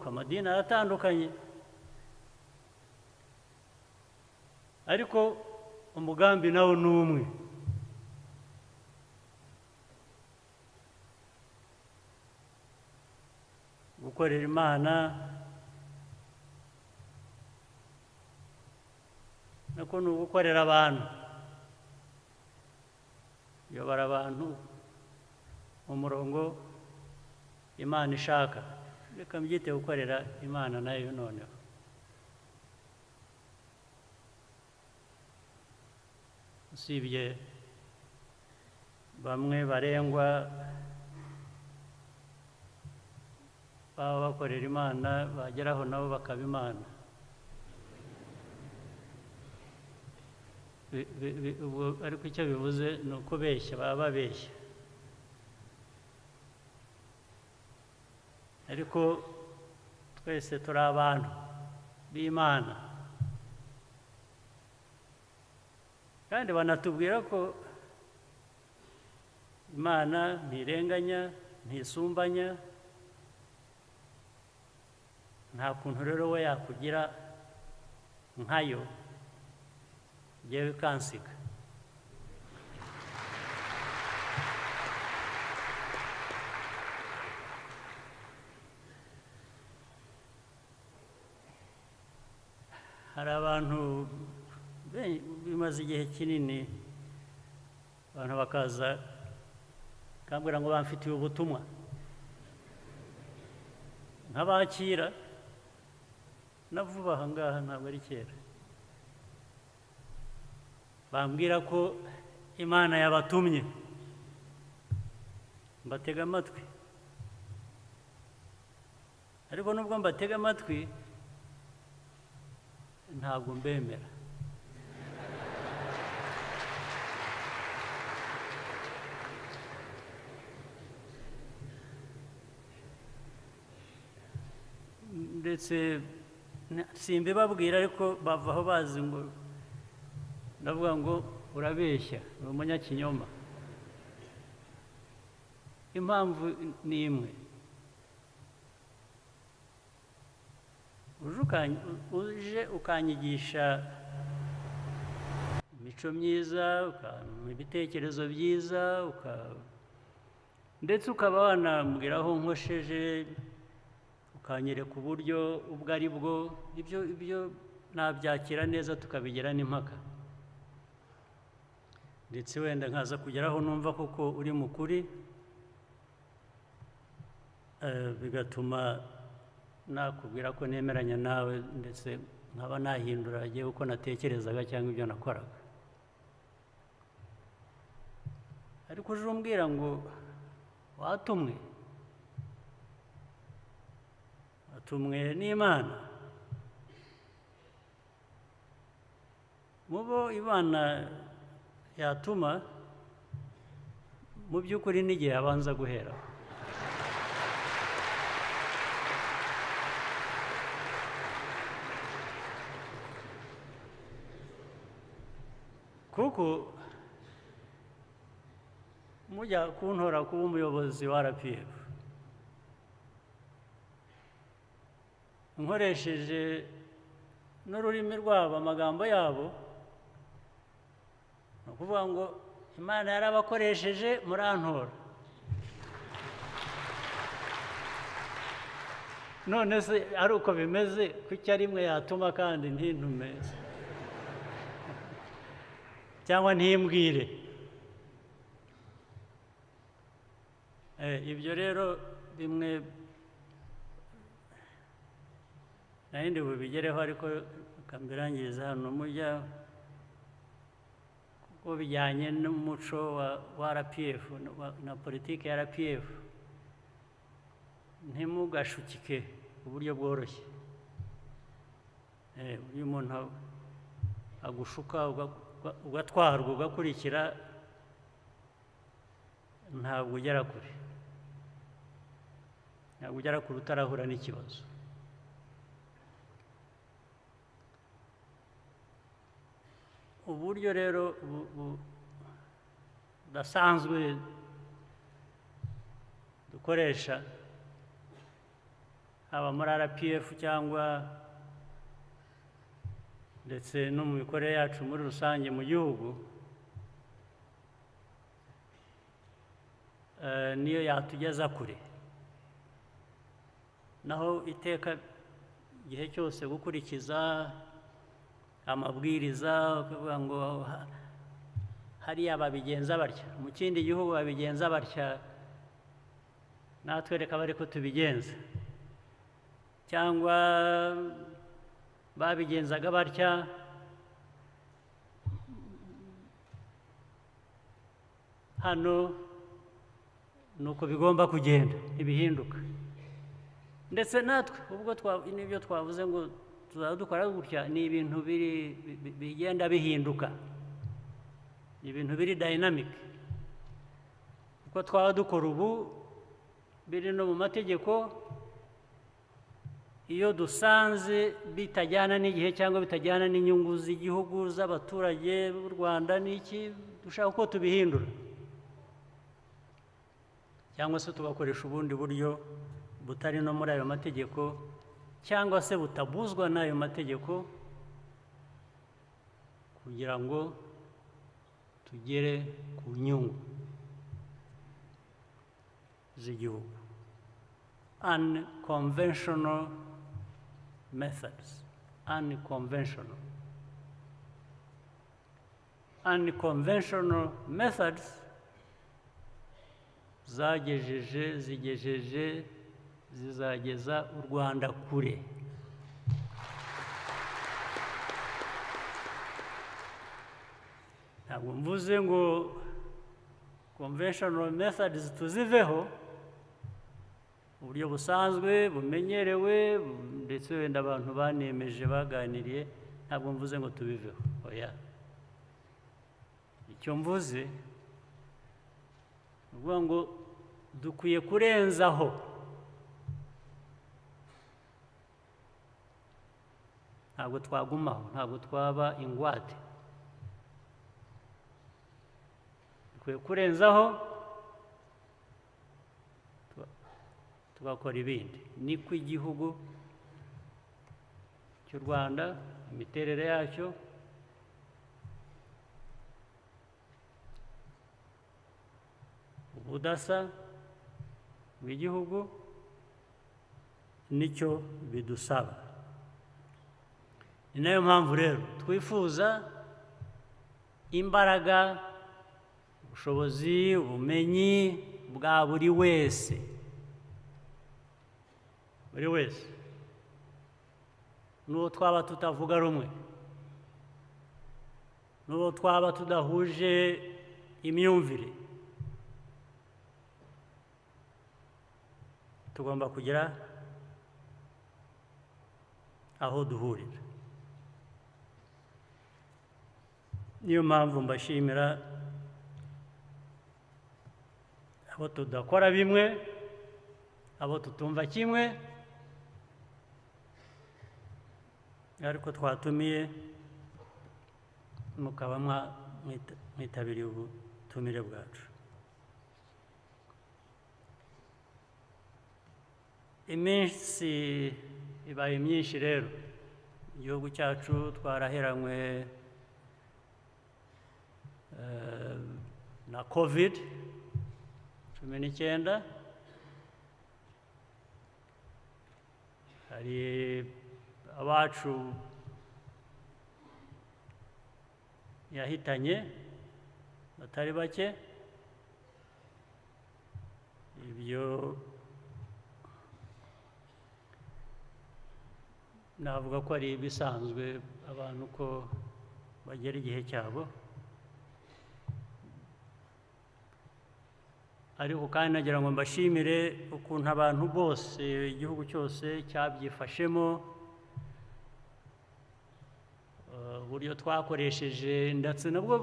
amadini aratandukanye, ariko umugambi nawo ni umwe. Gukorera Imana nako ni ugukorera abantu, kuyobora abantu mu murongo Imana ishaka. Reka mbyite gukorera Imana nayo noneho. Usibye bamwe barengwa baba bakorera Imana, bageraho nabo bakaba Imana. Ariko icyo bivuze ni ukubeshya, baba babeshya. Ariko twese turi abantu b'Imana, kandi banatubwira ko Imana ntirenganya, ntisumbanya. Nta kuntu rero we yakugira nkayo yewe kansiga. Hari abantu bimaze igihe kinini, abantu bakaza kambwira ngo bamfitiye ubutumwa, nkabakira na vuba aha ngaha, ntabwo ari kera, bambwira ko Imana yabatumye, mbatega amatwi. Ariko nubwo mbatega amatwi ntabwo mbemera. Ndetse simbibabwira, ariko bavaho bazi ngo ndavuga ngo urabeshya, uri umunyakinyoma. Impamvu ni imwe, uje ukanyigisha imico myiza, ukampa ibitekerezo byiza, ndetse ukaba wanambwira aho nkosheje, ukanyereka uburyo ubwo ari bwo, ibyo nabyakira neza, tukabigira n'impaka, ndetse wenda nkaza kugeraho numva koko uri mukuri, bigatuma nakubwira ko nemeranya nawe, ndetse nkaba nahindura igihe uko natekerezaga cyangwa ibyo nakoraga. Ariko uje umbwira ngo watumwe, watumwe n'Imana, mubo Imana yatuma mu by'ukuri n'igihe abanza guhera. Kuko mujya kuntora kuba umuyobozi wa RPF, nkoresheje n'ururimi rwabo, amagambo yabo, ni ukuvuga ngo Imana yarabakoresheje murantora. None se ari uko bimeze, kuki ari imwe yatuma kandi ntintume cyangwa ntimbwire? Ibyo rero bimwe nahindi bubigereho, ariko kambirangiriza hano mujya, kuko bijyanye n'umuco wa RPF na politiki ya RPF. Ntimugashukike uburyo bworoshye. Uyu muntu agushuka ugatwarwa ugakurikira, ntabwo ugera kure, ntabwo ugera kure utarahura n'ikibazo. Uburyo rero budasanzwe dukoresha Haba muri RPF cyangwa ndetse no mu mikorere yacu muri rusange mu gihugu, niyo yatugeza kure. Naho iteka igihe cyose gukurikiza amabwiriza ukavuga ngo hariya babigenza batya, mu kindi gihugu babigenza batya, natwe reka bari ko tubigenza, cyangwa babigenzaga batya, hano nuko bigomba kugenda, ntibihinduka. Ndetse natwe ubwo n'ibyo twavuze ngo tuzadukora gutya, ni ibintu bigenda bihinduka, ni ibintu biri dynamic. Uko twaba dukora ubu biri no mu mategeko, iyo dusanze bitajyana n'igihe cyangwa bitajyana n'inyungu z'igihugu, z'abaturage b'u Rwanda n'iki, dushaka uko tubihindura cyangwa se tugakoresha ubundi buryo butari no muri ayo mategeko cyangwa se butabuzwa n'ayo mategeko, kugira ngo tugere ku nyungu z'igihugu. Unconventional methods, unconventional methods zagejeje, zigejeje, zizageza u Rwanda kure. Ntabwo mvuze ngo conventional methods tuziveho, uburyo busanzwe bumenyerewe ndetse wenda abantu banemeje baganiriye, ntabwo mvuze ngo tubiveho, oya. Icyo mvuze ni ukuvuga ngo dukwiye kurenzaho ntabwo twagumaho, ntabwo twaba ingwate, dukwiye kurenzaho tugakora ibindi. Niko igihugu cy'u Rwanda, imiterere yacyo, ubudasa bw'igihugu, nicyo bidusaba. Ni nayo mpamvu rero twifuza imbaraga, ubushobozi, ubumenyi bwa buri wese, buri wese, n'uwo twaba tutavuga rumwe, n'uwo twaba tudahuje imyumvire, tugomba kugira aho duhurira. Niyo mpamvu mbashimira abo tudakora bimwe, abo tutumva kimwe, ariko twatumiye mukaba mwitabiriye ubutumire bwacu. Iminsi ibaye myinshi rero, igihugu cyacu twaraheranywe na COVID-19, hari abacu yahitanye batari bake, ibyo navuga ko ari ibisanzwe, abantu ko bagera igihe cyabo. Ariko kandi nagira ngo mbashimire ukuntu abantu bose, igihugu cyose cyabyifashemo, uburyo twakoresheje, ndetse nabwo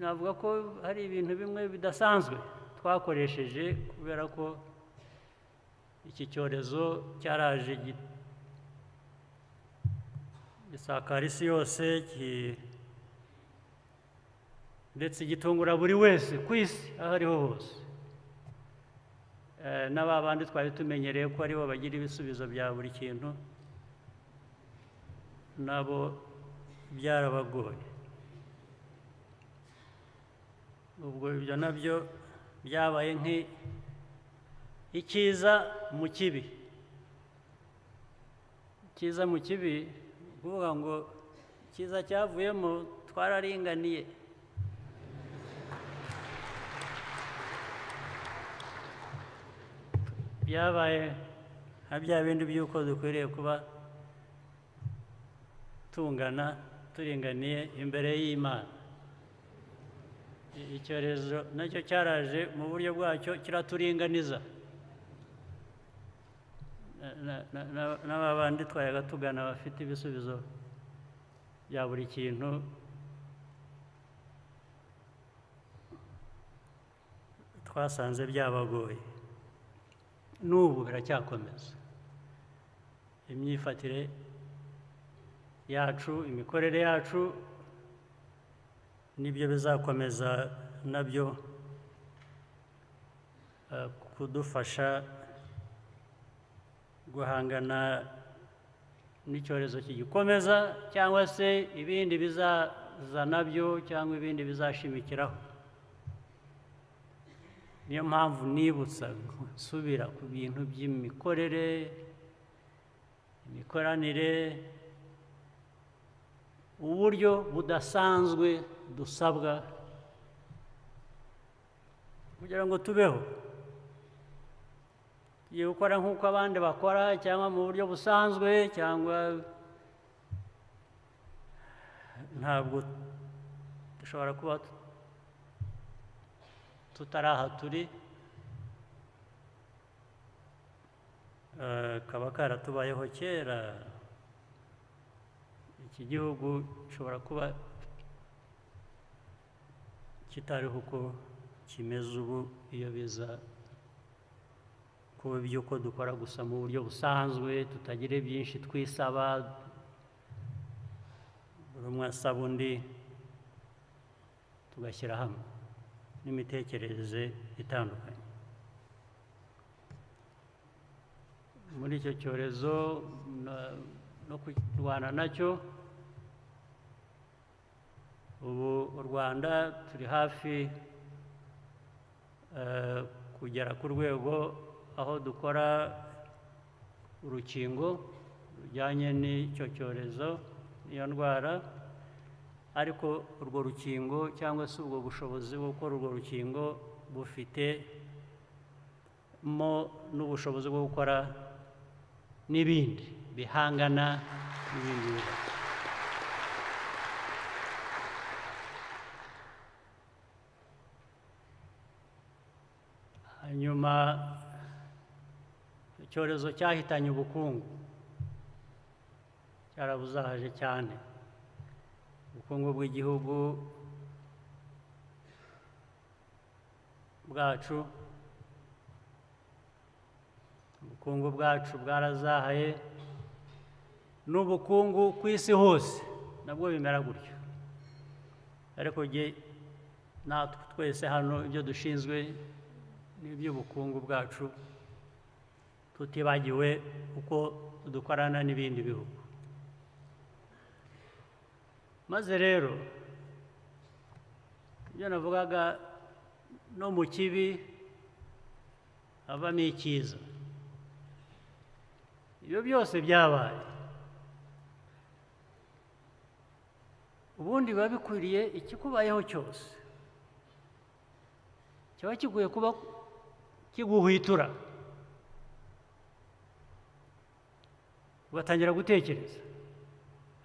navuga ko hari ibintu bimwe bidasanzwe twakoresheje, kubera ko iki cyorezo cyaraje gisakara isi yose, ndetse gitungura buri wese ku isi aho ariho hose. n'aba bandi twari tumenyereye ko aribo bagira ibisubizo bya buri kintu, nabo byarabagoye. Ubwo ibyo nabyo byabaye nk'ikiza mu kibi. Ikiza mu kibi kuvuga ngo ikiza cyavuyemo twararinganiye. Byabaye nka bya bindi by'uko dukwiriye kuba tungana, turinganiye imbere y'Imana. Icyorezo nacyo cyaraje mu buryo bwacyo kiraturinganiza. N'aba bandi twayaga tugana bafite ibisubizo bya buri kintu, twasanze byabagoye. N'ubu biracyakomeza. Imyifatire yacu, imikorere yacu, nibyo bizakomeza nabyo kudufasha guhangana n'icyorezo kigikomeza, cyangwa se ibindi bizaza nabyo, cyangwa ibindi bizashimikiraho. Niyo mpamvu nibutsa nsubira ku bintu by'imikorere, imikoranire, uburyo budasanzwe dusabwa kugira ngo tubeho. Tugiye gukora nk'uko abandi bakora, cyangwa mu buryo busanzwe, cyangwa ntabwo dushobora kuba tutari aha turi, kaba karatubayeho kera. Iki gihugu gishobora kuba kitariho uko kimeze ubu iyo biza kuba iby'uko dukora gusa mu buryo busanzwe, tutagira byinshi twisaba, buri umwe asaba undi, tugashyira hamwe n'imitekerereze itandukanye. Muri icyo cyorezo no kurwana nacyo, ubu u Rwanda turi hafi kugera ku rwego aho dukora urukingo rujyanye n'icyo cyorezo, n'iyo ndwara, ariko urwo rukingo cyangwa se ubwo bushobozi bwo gukora urwo rukingo bufite mo n'ubushobozi bwo gukora n'ibindi bihangana n'ibindi bibazo. Hanyuma icyorezo cyahitanye ubukungu, cyarabuzahaje cyane. Ubukungu bw'igihugu bwacu, ubukungu bwacu bwarazahaye, n'ubukungu ku isi hose nabwo bimera gutyo. Ariko natwe twese hano ibyo dushinzwe n'iby'ubukungu bwacu, tutibagiwe uko dukorana n'ibindi bihugu. Maze rero ibyo navugaga, no mu kibi havamo icyiza. Ibyo byose byabaye, ubundi biba bikwiriye ikikubayeho cyose kiba kikwiye kuba kiguhwitura, ugatangira gutekereza.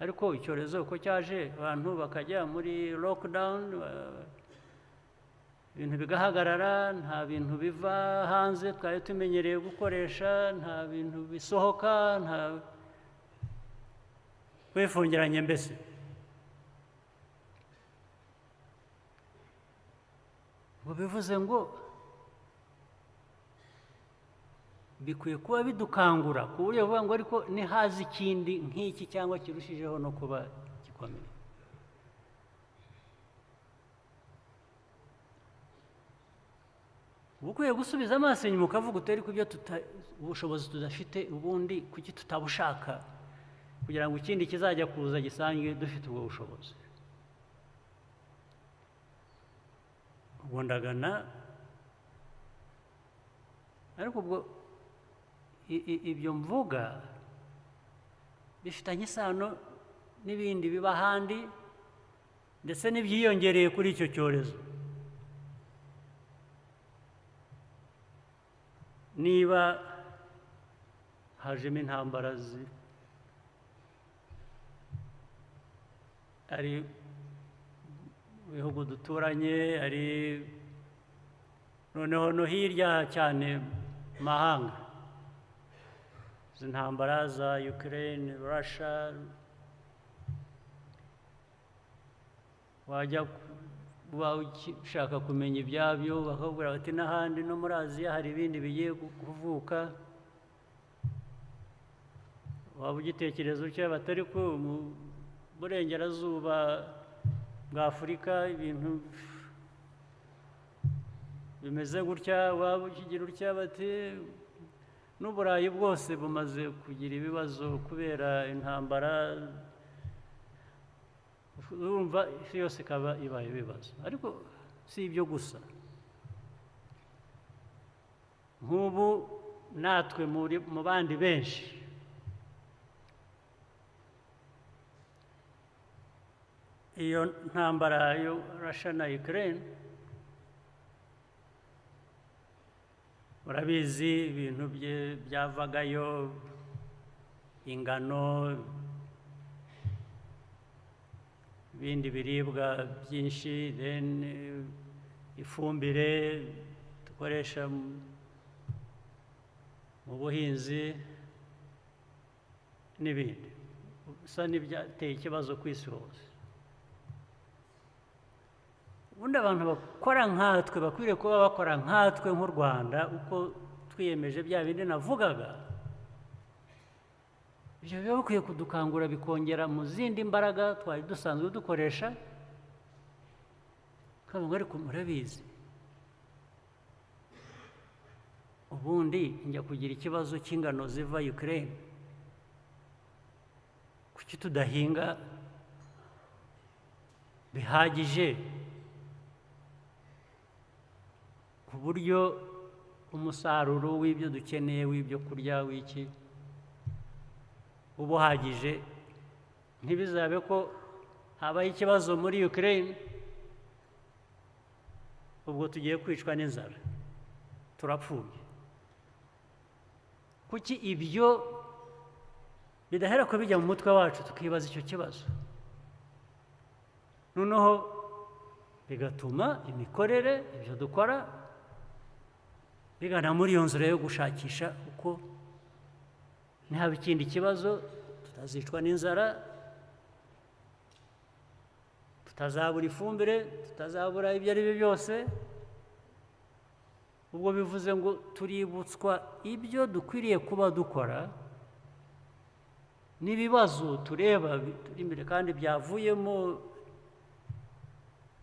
Ariko icyorezo uko cyaje, abantu bakajya muri lockdown, ibintu bigahagarara, nta bintu biva hanze twari tumenyereye gukoresha, nta bintu bisohoka, nta kwifungiranye mbese. Ngo bivuze ngo bikwiye kuba bidukangura ku buryo buvuga ngo ariko nihaza ikindi nk'iki cyangwa kirushijeho no kuba gikomeye. Uba ukwiye gusubiza amaso inyuma ukavuga utari ku byo ubushobozi tudafite, ubundi kuki tutabushaka kugira ngo ikindi kizajya kuza gisange dufite ubwo bushobozi. Ubwo ndagana, ariko ubwo ibyo mvuga bifitanye isano n'ibindi biba ahandi, ndetse n'ibyiyongereye kuri icyo cyorezo. Niba hajemo intambara ari bihugu duturanye, ari noneho no hirya cyane mahanga, izi ntambara za Ukraine, Russia, wajya ushaka kumenya ibyabyo bakakubwira bati n'ahandi no muri Aziya hari ibindi bigiye kuvuka. Waba ugitekereza utya batari ko mu burengerazuba bwa Afurika ibintu bimeze gutya, waba ukigira utya bati n'Uburayi bwose bumaze kugira ibibazo kubera intambara. Urumva isi yose ikaba ibaye ibibazo. Ariko si ibyo gusa, nk'ubu natwe mu bandi benshi iyo ntambara yo Russia na Ukraine, murabizi ibintu byavagayo, ingano, ibindi biribwa byinshi, then ifumbire dukoresha mu buhinzi n'ibindi, bisa n'ibyateye ikibazo ku isi hose. Ubundi abantu bakora nkatwe bakwiriye kuba bakora nkatwe nk'u Rwanda, uko twiyemeje bya bindi navugaga, ibyo biba bikwiye kudukangura bikongera mu zindi mbaraga twari dusanzwe dukoresha. Kandi ariko murabizi, ubundi njya kugira ikibazo cy'ingano ziva Ukraine, kuki tudahinga bihagije ku buryo umusaruro w'ibyo dukeneye, w'ibyo kurya, w'iki uba uhagije, ntibizabe ko habaye ikibazo muri Ukraine ubwo tugiye kwicwa n'inzara, turapfuye. Kuki ibyo bidahera ko bijya mu mutwe wacu tukibaza icyo kibazo, noneho bigatuma imikorere, ibyo dukora bigana muri iyo nzira yo gushakisha uko ntihaba ikindi kibazo, tutazicwa n'inzara, tutazabura ifumbire, tutazabura ibyo ari byo byose. Ubwo bivuze ngo tuributswa ibyo dukwiriye kuba dukora n'ibibazo tureba turi imbere kandi byavuyemo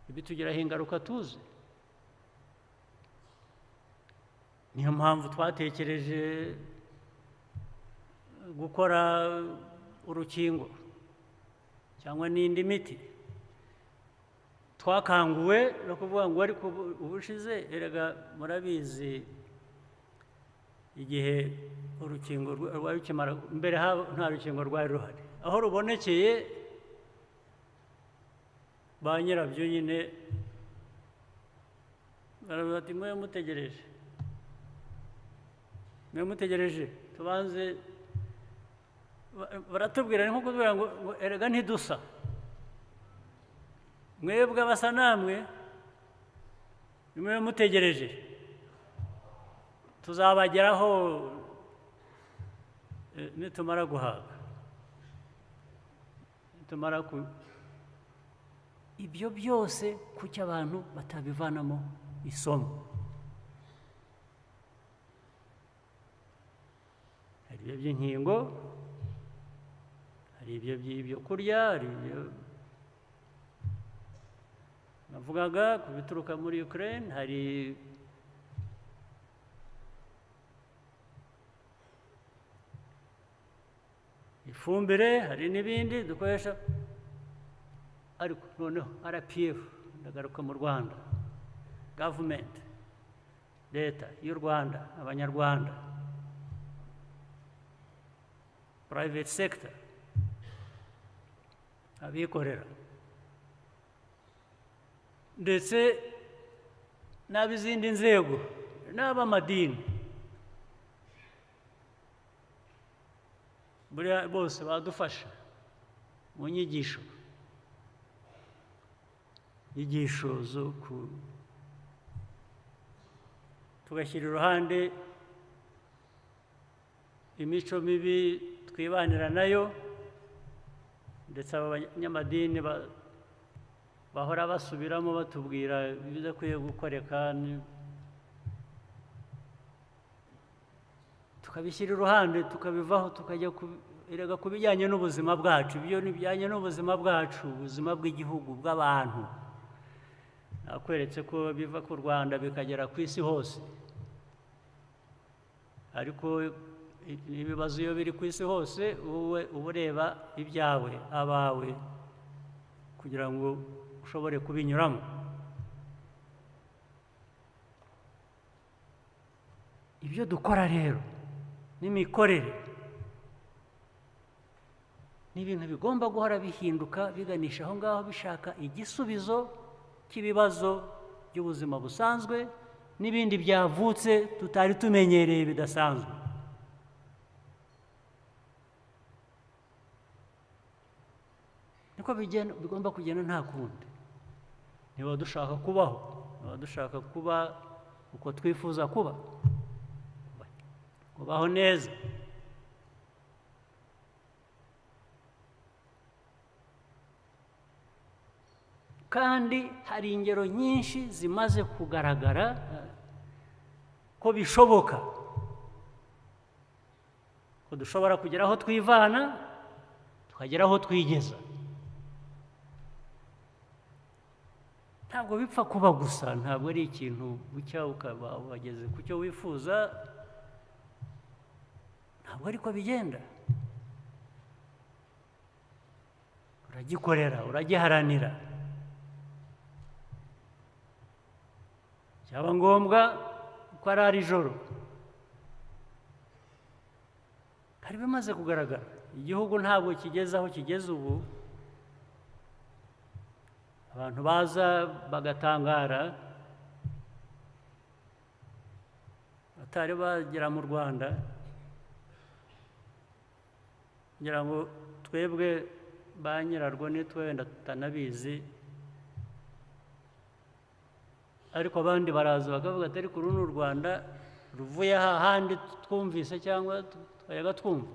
ibitugiraho ingaruka tuzi. Niyo mpamvu twatekereje gukora urukingo cyangwa n'indi miti. Twakanguwe no kuvuga ngo ariko ubushize, erega murabizi igihe urukingo rwari rukimara, mbere nta rukingo rwari ruhari, aho rubonekeye ba nyirabyo nyine baravuga ati mwe mutegereje, mwe mutegereje tubanze. Baratubwira ni nko kutubwira ngo erega ntidusa, mwebwe abasa namwe nimwe mutegereje, tuzabageraho nitumara guhaga, nitumara ku. Ibyo byose kuki abantu batabivanamo isomo? Hari ibyo by'inkingo, hari ibyo by'ibyo kurya, hari ibyo navugaga ku bituruka muri Ukraine, hari Ifumbire, hari n'ibindi dukoresha. Ariko noneho RPF, ndagaruka mu Rwanda, government, leta y'u Rwanda, abanyarwanda, private sector, abikorera, ndetse n'ab'izindi nzego, n'ab'amadini, buriya bose badufasha mu nyigisho zo ku tugashyira iruhande imico mibi twibanira nayo, ndetse abanyamadini bahora basubiramo batubwira ibidakwiye gukoreka, tukabishyira iruhande, tukabivaho, tukajya erega ku bijyanye n'ubuzima bwacu. Ibyo bijyanye n'ubuzima bwacu, ubuzima bw'igihugu, bw'abantu. Nakweretse ko biva ku Rwanda bikagera ku isi hose, ariko ibibazo iyo biri ku isi hose wowe uba ureba ibyawe, abawe, kugira ngo ushobore kubinyuramo. Ibyo dukora rero n'imikorere ni ibintu bigomba guhora bihinduka, biganisha aho ngaho, bishaka igisubizo cy'ibibazo by'ubuzima busanzwe n'ibindi byavutse tutari tumenyereye bidasanzwe. Niko bigomba kugenda, nta kundi. Niba dushaka kubaho, niba dushaka kuba uko twifuza kuba, kubaho neza, kandi hari ingero nyinshi zimaze kugaragara ko bishoboka ko dushobora kugera aho twivana, tukagera aho twigeza. Ntabwo bipfa kuba gusa, ntabwo ari ikintu bucya ukaba wageze ku cyo wifuza, ntabwo ariko bigenda. Uragikorera, uragiharanira, byaba ngombwa ko ari ijoro. Hari bimaze kugaragara, igihugu ntabwo kigeze aho kigeze ubu, abantu baza bagatangara batari bagera mu Rwanda. Ngira ngo twebwe ba nyirarwo nitwe wenda tutanabizi, ariko abandi baraza bakavuga ati ariko uru ni u Rwanda ruvuye ahandi twumvise cyangwa twayaga twumva.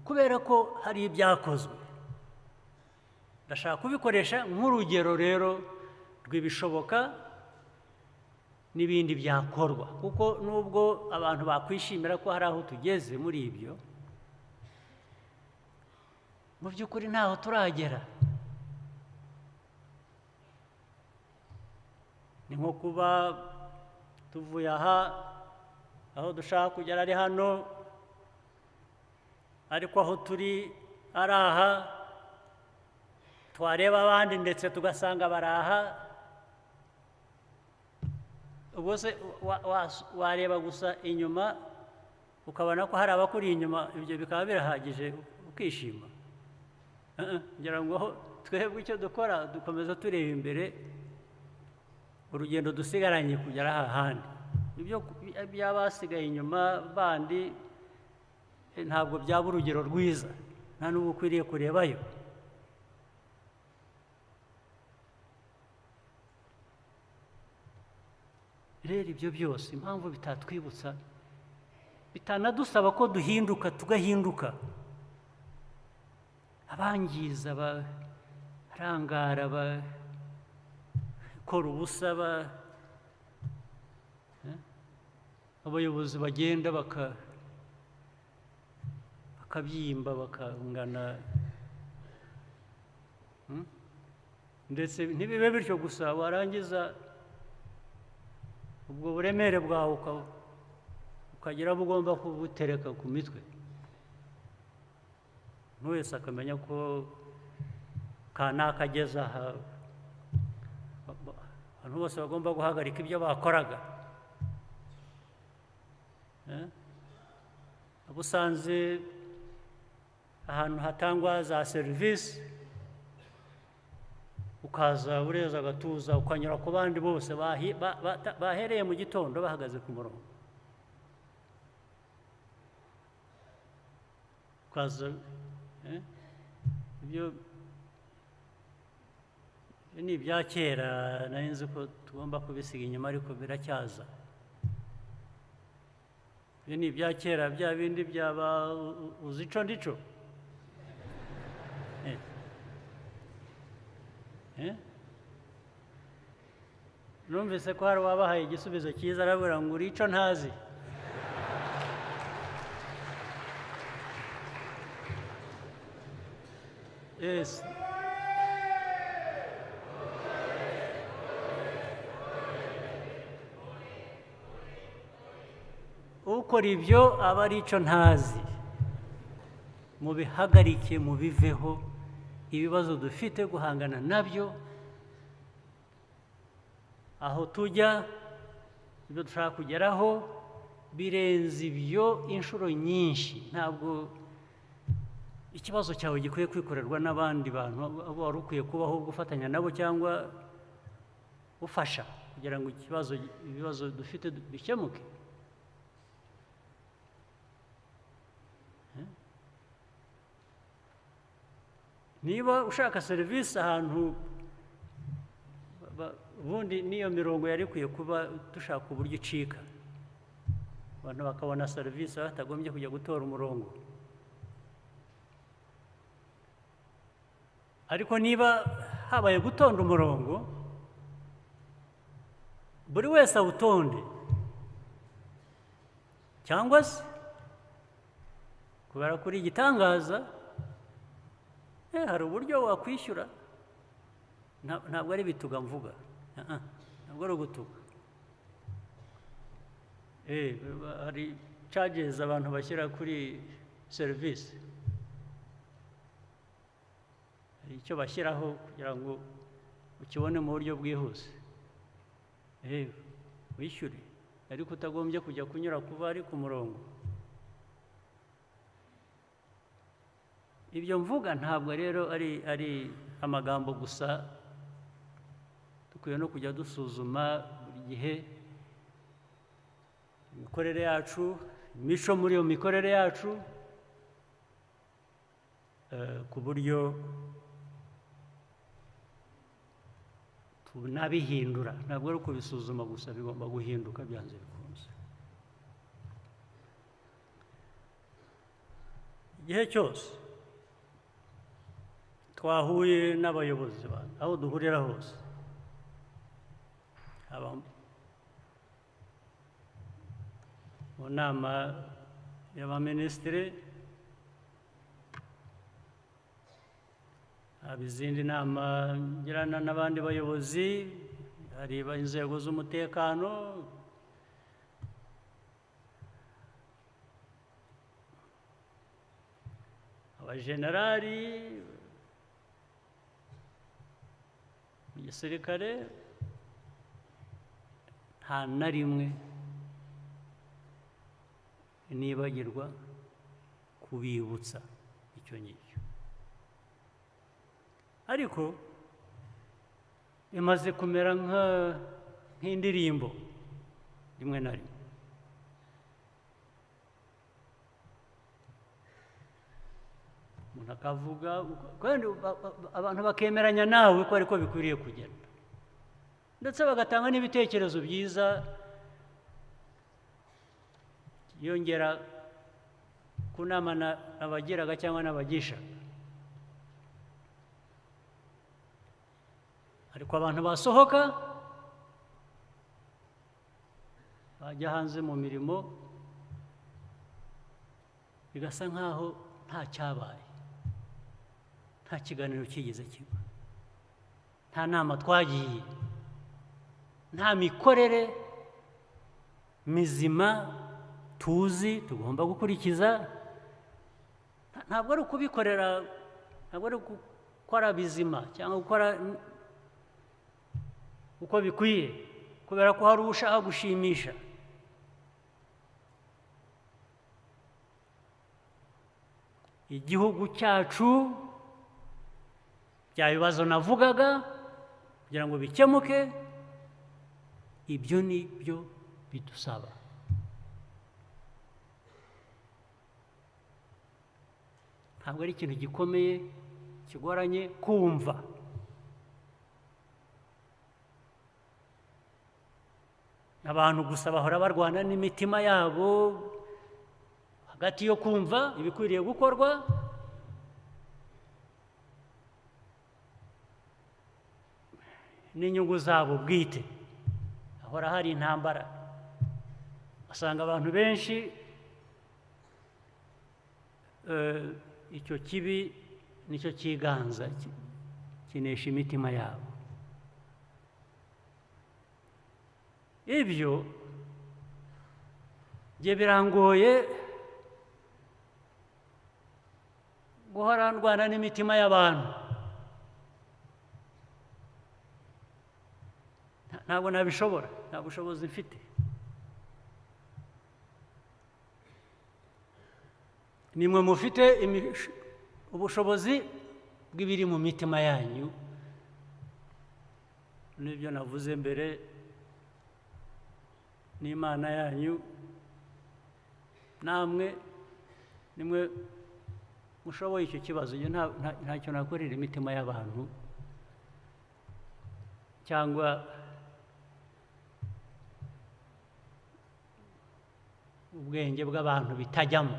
Kubera ko hari ibyakozwe, ndashaka kubikoresha nk'urugero rero rw'ibishoboka n'ibindi byakorwa, kuko nubwo abantu bakwishimira ko hari aho tugeze muri ibyo, mu by'ukuri ntaho turagera. Ni nko kuba tuvuye aha, aho dushaka kugera ari hano, ariko aho turi ari aha, twareba abandi ndetse tugasanga baraha. Ubwo se wareba gusa inyuma ukabona ko hari abakuri inyuma, ibyo bikaba birahagije ukishima? Ngira ngo twebwe icyo dukora dukomeza tureba imbere, urugendo dusigaranye kugera aha handi. Ibyo by'abasigaye inyuma bandi ntabwo byaba urugero rwiza, nta n'ubu ukwiriye kurebayo. Rero ibyo byose impamvu bitatwibutsa, bitanadusaba ko duhinduka, tugahinduka. Abangiza, barangara, bakora ubusa, abayobozi bagenda bakabyimba, bakangana, ndetse ntibibe bityo gusa, warangiza ubwo buremere bwawe ukagira abo ugomba kubutereka ku mitwe, umuntu wese akamenya ko kanaka ageze aha, abantu bose bagomba guhagarika ibyo bakoraga. Abo usanze ahantu hatangwa za serivisi, ukaza ureza agatuza, ukanyura ku bandi bose bahereye mu gitondo bahagaze ku murongo, ukaza. Ibyo ni ibya kera, nari nzi ko tugomba kubisiga inyuma, ariko biracyaza. Ibyo ni ibya kera, bya bindi byaba uzi ico ndico. Numvise ko hari uwabahaye igisubizo cyiza, arabura ngo uri ico ntazi. Yes. Ukora ibyo aba ari ico ntazi. Mubihagarike, mubiveho. Ibibazo dufite guhangana nabyo, aho tujya, ibyo dushaka kugeraho birenze ibyo inshuro nyinshi. Ntabwo ikibazo cyawe gikwiye kwikorerwa n'abandi bantu, abo wari ukwiye kubaho gufatanya nabo cyangwa ufasha kugira ngo ibibazo dufite bikemuke. Niba ushaka serivisi ahantu, ubundi n'iyo mirongo yari ikwiye kuba dushaka uburyo icika, abantu bakabona serivisi batagombye kujya gutora umurongo. Ariko niba habaye gutonda umurongo, buri wese awutonde, cyangwa se kubera kuri igitangaza, hari uburyo wakwishyura. Ntabwo ari bituga mvuga, ntabwo ari ugutuka. Hari charges abantu bashyira kuri serivisi, hari icyo bashyiraho kugira ngo ukibone mu buryo bwihuse, wishyure, ariko utagombye kujya kunyura kuba ari ku murongo. Ibyo mvuga ntabwo rero ari amagambo gusa, dukwiye no kujya dusuzuma buri gihe imikorere yacu, imico muri iyo mikorere yacu, ku buryo tunabihindura. Ntabwo ari ukubisuzuma gusa, bigomba guhinduka byanze bikunze. Igihe cyose twahuye n'abayobozi, aho duhurira hose, haba mu nama y'abaminisitiri, haba izindi nama ngirana n'abandi bayobozi, hari inzego z'umutekano, abajenerali mu gisirikare, nta na rimwe nibagirwa kubibutsa icyo ngicyo. Ariko bimaze kumera nk'indirimbo rimwe na rimwe. Umuntu akavuga kandi abantu bakemeranya nawe ko ariko bikwiriye kugenda, ndetse bagatanga n'ibitekerezo byiza yongera ku nama nabagiraga cyangwa n'abagisha. Ariko abantu basohoka bajya hanze mu mirimo, bigasa nkaho nta cyabaye, nta kiganiro kigeze kiba, nta nama twagiye, nta mikorere mizima tuzi tugomba gukurikiza. Ntabwo ari ukubikorera, ntabwo ari gukora bizima cyangwa gukora uko bikwiye kubera ko hari ushaka gushimisha. Igihugu cyacu, bya bibazo navugaga kugira ngo bikemuke, ibyo ni byo bidusaba. Ntabwo ari ikintu gikomeye kigoranye kumva. Abantu gusa bahora barwana n'imitima yabo hagati yo kumva ibikwiriye gukorwa n'inyungu zabo bwite. Hahora hari intambara, asanga abantu benshi icyo kibi nicyo cyiganza kinesha imitima yabo. Ibyo bye birangoye guhora ndwana n'imitima y'abantu. Ntabwo nabishobora, nta bushobozi mfite. Nimwe mufite ubushobozi bw'ibiri mu mitima yanyu, n'ibyo navuze mbere, n'Imana yanyu, namwe nimwe mushoboye icyo kibazo. Ntacyo nakorera imitima y'abantu cyangwa ubwenge bw'abantu bitajyamo.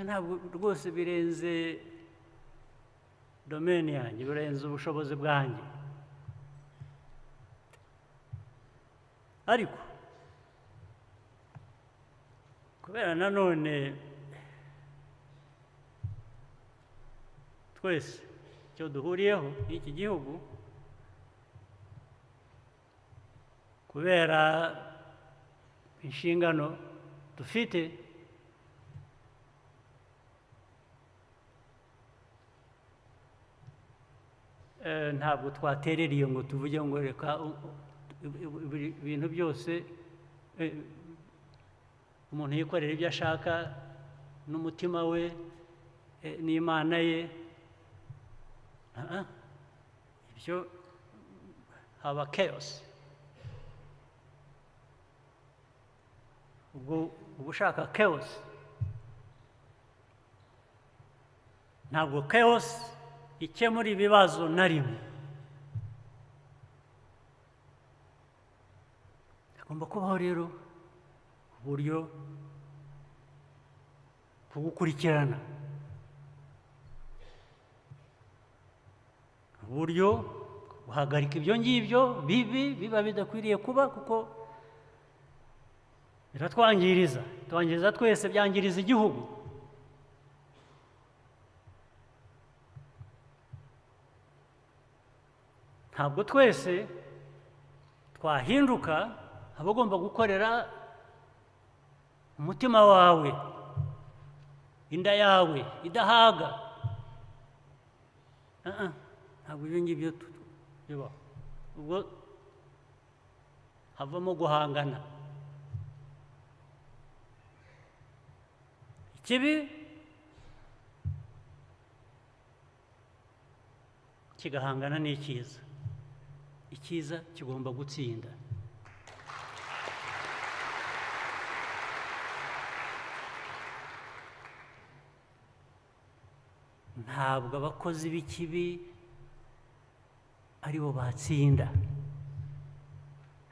Ntabwo rwose birenze domeni yanjye, birenze ubushobozi bwanjye. Ariko kubera nanone twese icyo duhuriyeho n'iki gihugu, kubera inshingano dufite, ntabwo twaterereye ngo tuvuge ngo reka ibintu byose umuntu yikorera ibyo ashaka n'umutima we n'Imana ye. Ibyo haba chaos. Ubwo ushaka chaos, ntabwo chaos ikemura ibibazo na rimwe. Hagomba kubaho rero uburyo bwo gukurikirana, uburyo guhagarika ibyo ngibyo bibi biba bidakwiriye kuba, kuko biratwangiriza, twangiriza twese, byangiriza igihugu. Ntabwo twese twahinduka abagomba gukorera umutima wawe, inda yawe idahaga. Ntabwo ibyo ngibyo bibaho. Ubwo havamo guhangana. Ikibi kigahangana n'icyiza, icyiza kigomba gutsinda. Ntabwo abakozi b'ikibi aribo batsinda.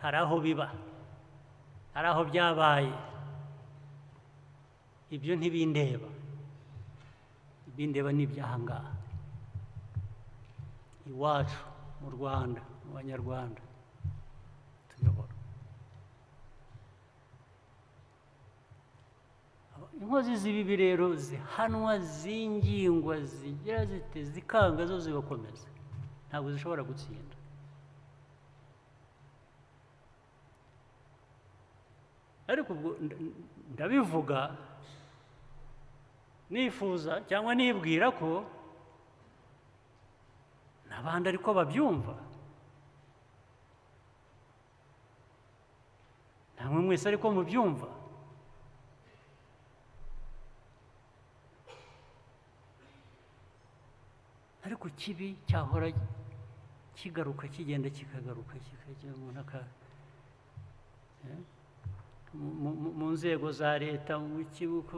Hari aho biba, hari aho byabaye, ibyo ntibindeba. Ibindeba ni iby'ahangaha iwacu mu Rwanda, mu Banyarwanda tuyobora. Inkozi z'ibibi rero zihanwa, zingingwa, zigira zite, zikanga, zo zigakomeza, ntabwo zishobora gutsinda. Ariko ubwo ndabivuga nifuza cyangwa nibwira ko n'abandi ariko babyumva, namwe mwese ariko mubyumva. Ariko kibi cyahora kigaruka, kigenda kikagaruka, kikajya umuntu aka mu nzego za leta, mu kibuko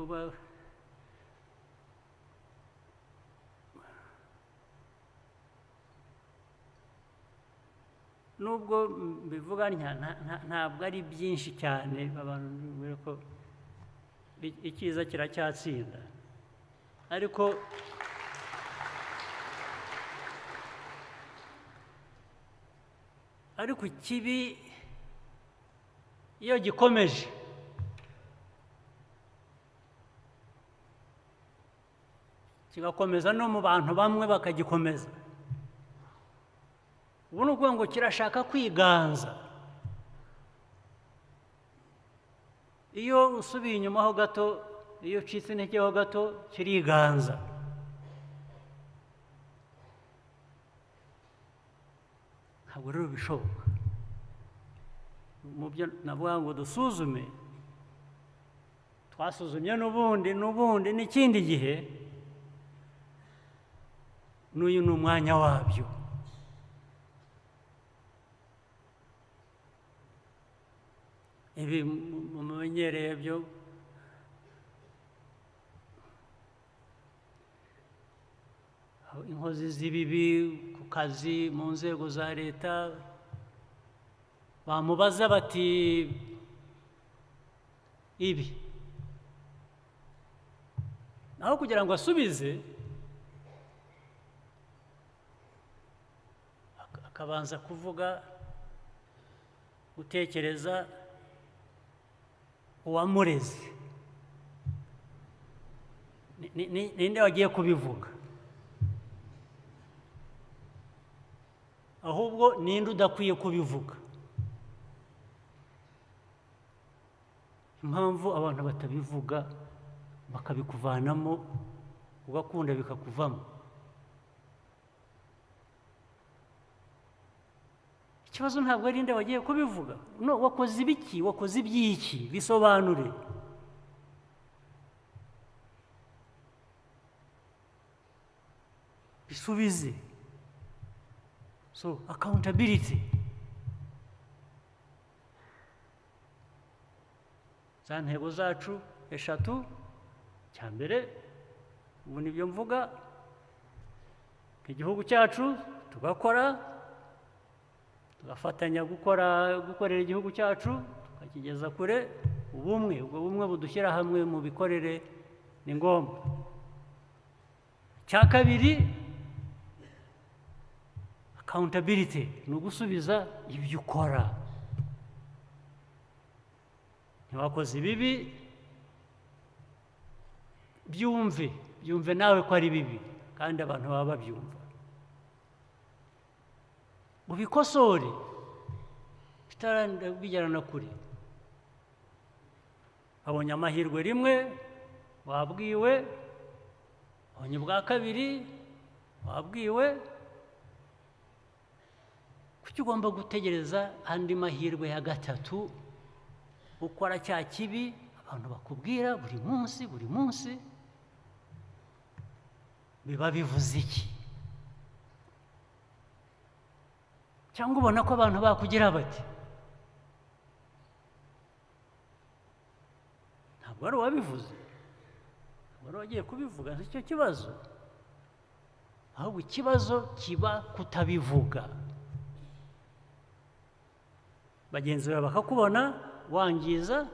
nubwo mbivuga ntabwo ari byinshi cyane, abantu bibwira ko icyiza kiracyatsinda, ariko ikibi iyo gikomeje kigakomeza no mu bantu bamwe bakagikomeza, ubu ni ukuvuga ngo kirashaka kwiganza. Iyo usubiye inyuma ho gato, iyo ucitse intege ho gato, kiriganza. Ntabwo rero bishoboka. Mu byo navuga ngo dusuzume, twasuzumye n'ubundi n'ikindi gihe, n'uyu ni umwanya wabyo. Ibi mumenyereye byo inkozi z'ibibi ku kazi mu nzego za leta, bamubaza bati ibi, naho kugira ngo asubize akabanza kuvuga, gutekereza uwamureze, ninde wagiye kubivuga, ahubwo ninde udakwiye kubivuga. Impamvu abantu batabivuga bakabikuvanamo, ugakunda bikakuvamo. Ikibazo ntabwo ari nde wagiye kubivuga, no wakoze ibiki, wakoze ibyiki, bisobanure. Bisubize. So accountability. Za ntego zacu eshatu, cya mbere ubu nibyo mvuga, igihugu cyacu tugakora, tugafatanya gukorera igihugu cyacu tukakigeza kure. Ubumwe, ubwo bumwe budushyira hamwe mu bikorere ni ngombwa. Cya kabiri, accountability, ni ugusubiza ibyo ukora. Ntiwakoze ibibi, byumve nawe ko ari bibi, kandi abantu baba babyumva, ubikosore bitarabijyana kure. Abonye amahirwe rimwe wabwiwe, abonye ubwa kabiri wabwiwe, kuki ugomba gutegereza andi mahirwe ya gatatu? Ukora cya kibi abantu bakubwira buri munsi buri munsi, biba bivuze iki? Cyangwa ubona ko abantu bakugira bati ntabwo wari wabivuze, ntabwo wari wagiye kubivuga, nicyo kibazo. Ahubwo ikibazo kiba kutabivuga, bagenzi bawe bakakubona wangiza,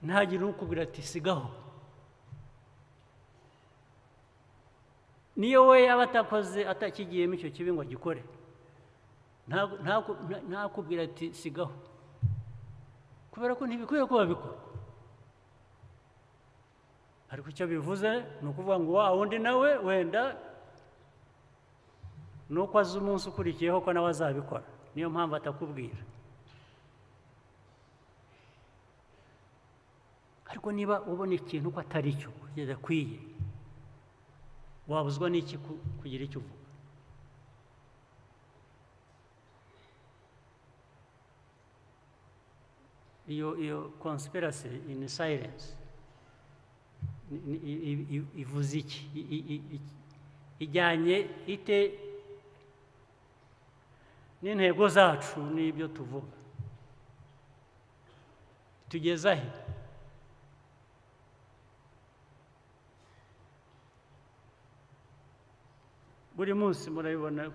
ntagire ukubwira ati sigaho. Niyo we yaba atakoze, atakigiyemo icyo kibi ngo agikore, ntakubwira ati sigaho, kubera ko ntibikwiye kuba bikorwa. Ariko icyo bivuze ni ukuvuga ngo wa wundi nawe wenda nuko azi umunsi ukurikiyeho ko nawe azabikora. Niyo mpamvu atakubwira. Ariko niba ubona ikintu ko atari cyo kidakwiye, wabuzwa n'iki kugira icyo uvuga? Iyo conspiracy in silence ivuze iki? Ijyanye ite n'intego zacu n'ibyo tuvuga? Tugeza he? Buri munsi murabibona,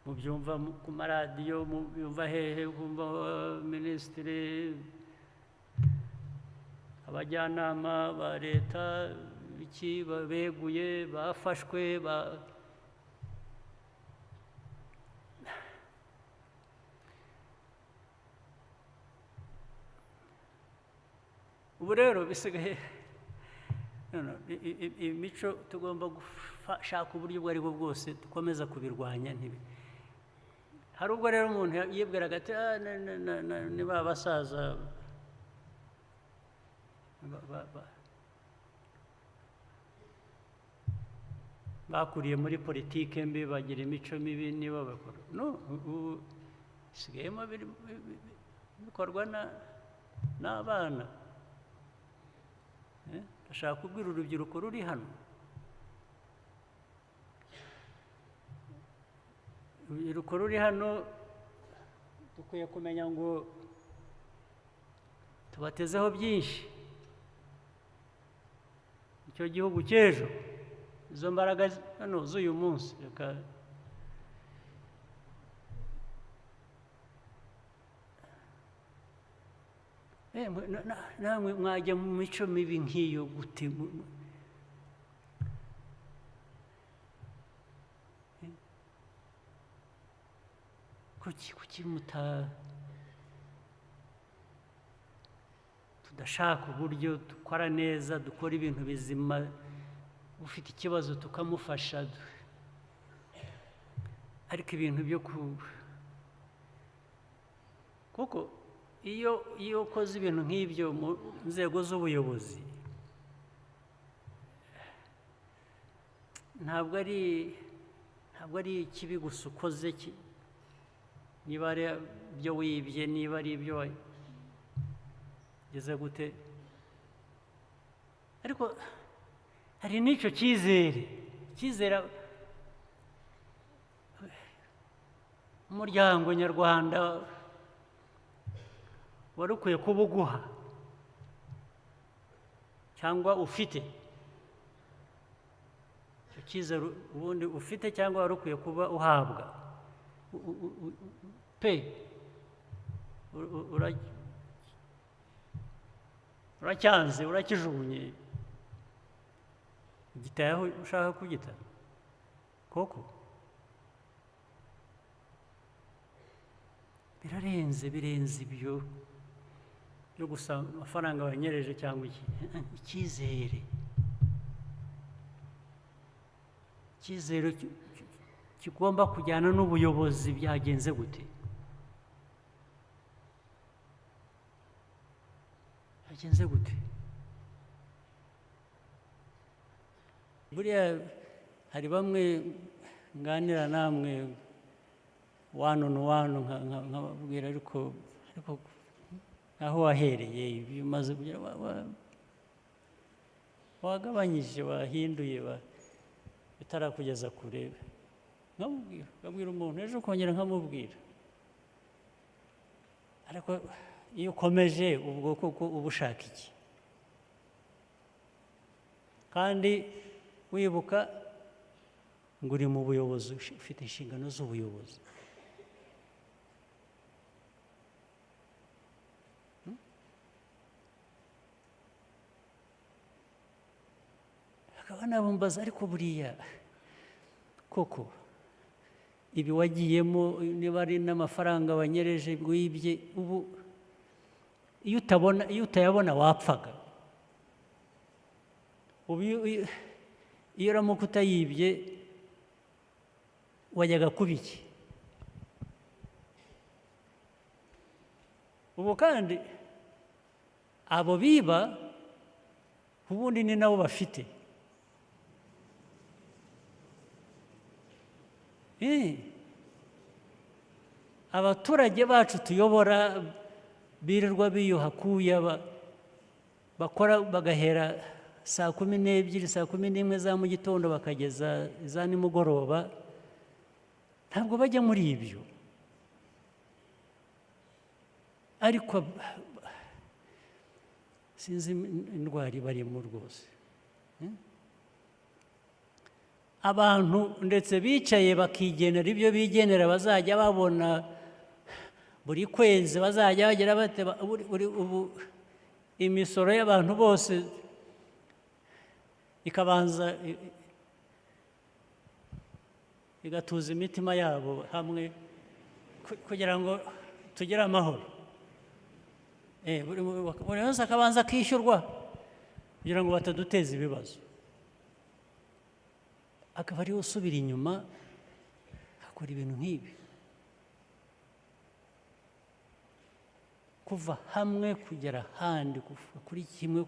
mubyumva ku maradiyo, mubyumva hehe, kumva minisitiri, abajyanama ba leta iki beguye, bafashwe, ubu rero bisigaye imico tugomba gushaka uburyo ubwo aribwo bwose dukomeza kubirwanya. Ntibi hari ubwo rero umuntu yibwiraga ati niba abasaza bakuriye muri politike mbi bagira imico mibi niba bakora, no ubu bisigayemo bikorwa n'abana. Ndashaka kubwira urubyiruko ruri hano, urubyiruko ruri hano dukwiye kumenya ngo tubatezeho byinshi. Icyo gihugu cy'ejo, izo mbaraga hano z'uyu munsi, reka namwe mwajya mu mico mibi nk'iyo gute? Kuki tudashaka uburyo dukora neza, dukora ibintu bizima, ufite ikibazo tukamufasha, ariko ibintu byo kuko iyo ukoze ibintu nk'ibyo mu nzego z'ubuyobozi, ntabwo ari ikibi gusa ukoze, niba ari ibyo wibye, niba ari ibyo wageze gute, ariko hari n'icyo cyizere, cyizere umuryango nyarwanda wari ukwiye kuba uguha cyangwa ufite. Icyo cyizere ubundi ufite cyangwa wari ukwiye kuba uhabwa pe, uracyanze, urakijugunye, ugitaye aho ushaka kugita koko. Birarenze, birenze ibyo byo gusa amafaranga wanyereje cyangwa iki. Icyizere, icyizere kigomba kujyana n'ubuyobozi. Byagenze gute? Byagenze gute? Buriya hari bamwe nganira namwe one on one, nkababwira ariko aho wahereye ibyo umaze kugira, wagabanyije, wahinduye, bitarakugeza kure. Nkabwira umuntu ejo ukongera nkamubwira, ariko iyo ukomeje ubwo koko uba ushaka iki? Kandi wibuka ngo uri mu buyobozi, ufite inshingano z'ubuyobozi. Akaba nabumbaza, ariko buriya koko ibi wagiyemo, niba ari n'amafaranga wanyereje wibye, ubu iyo utayabona wapfaga. Ubu iyo uramuka utayibye wajyaga kuba iki? Ubu kandi abo biba ubundi ni nabo bafite. Abaturage bacu tuyobora birirwa biyuha kuya bakora bagahera saa 12 saa 11 za mu gitondo bakageza za nimugoroba, ntabwo bajya muri ibyo. Ariko sinzi indwara barimo rwose. Abantu ndetse bicaye bakigenera ibyo bigenera bazajya babona buri kwezi, bazajya bagera bate ubu imisoro y'abantu bose ikabanza igatuza imitima yabo hamwe kugira ngo tugire amahoro. Buri wese akabanza akishyurwa kugira ngo bataduteza ibibazo. Akaba ariwe usubira inyuma akora ibintu nk'ibi, kuva hamwe kugera ahandi, kuva kuri kimwe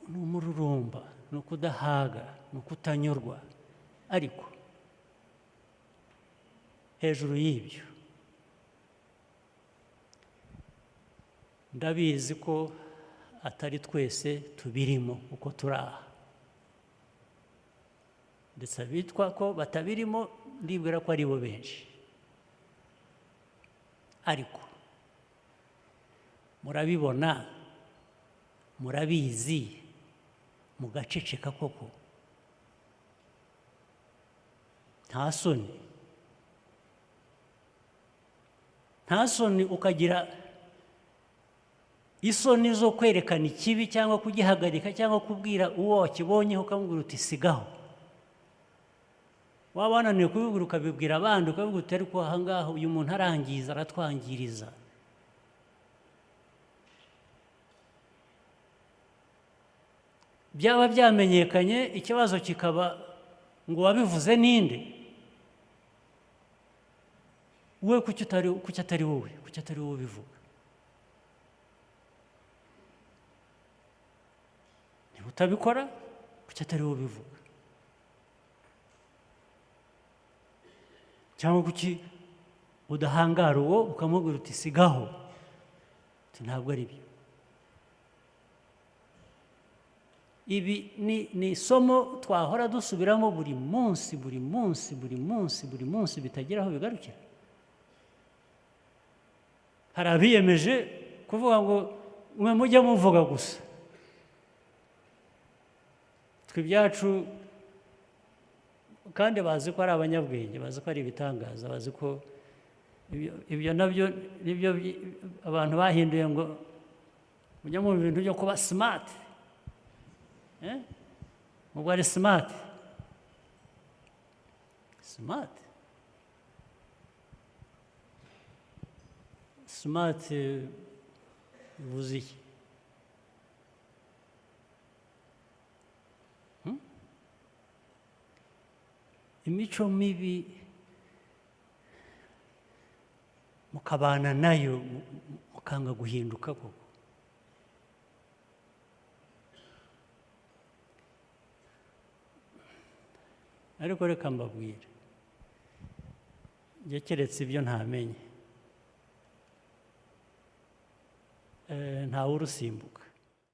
ni umururumba, ni ukudahaga, ni ukutanyurwa. Ariko hejuru y'ibyo ndabizi ko atari twese tubirimo uko turi aha, ndetse abitwa ko batabirimo ndibwira ko ari bo benshi. Ariko murabibona, murabizi, mugaceceka koko. Nta soni, nta soni ukagira isoni zo kwerekana ikibi cyangwa kugihagarika cyangwa kubwira uwo wakibonye ukamubwira uti sigaho. Waba wananiwe kubibwira ukabibwira abandi, ukavuga uti ariko aha ngaha uyu muntu arangiza, aratwangiriza. Byaba byamenyekanye ikibazo kikaba ngo wabivuze ninde? We kuki atari wowe, kuki atari wowe ubivuga? Niba utabikora kuki atari wowe ubivuga? Cyangwa kuki udahangara uwo ukamubwira uti sigaho, uti ntabwo ari byo. Ibi ni isomo twahora dusubiramo buri munsi, buri munsi, buri munsi, buri munsi, bitagira aho bigarukira. Hari abiyemeje kuvuga ngo mwe mujye muvuga gusa, twe ibyacu, kandi bazi ko ari abanyabwenge, bazi ko ari ibitangaza, bazi ko ibyo nabyo nibyo abantu bahinduye ngo mujye mu bintu byo kuba smart. Ubwo ari smart, smart, smart bivuze iki? Imico mibi mukabana nayo mukanga guhinduka koko. Ariko reka mbabwire, njye keretse ibyo ntamenye, ntawe urusimbuka.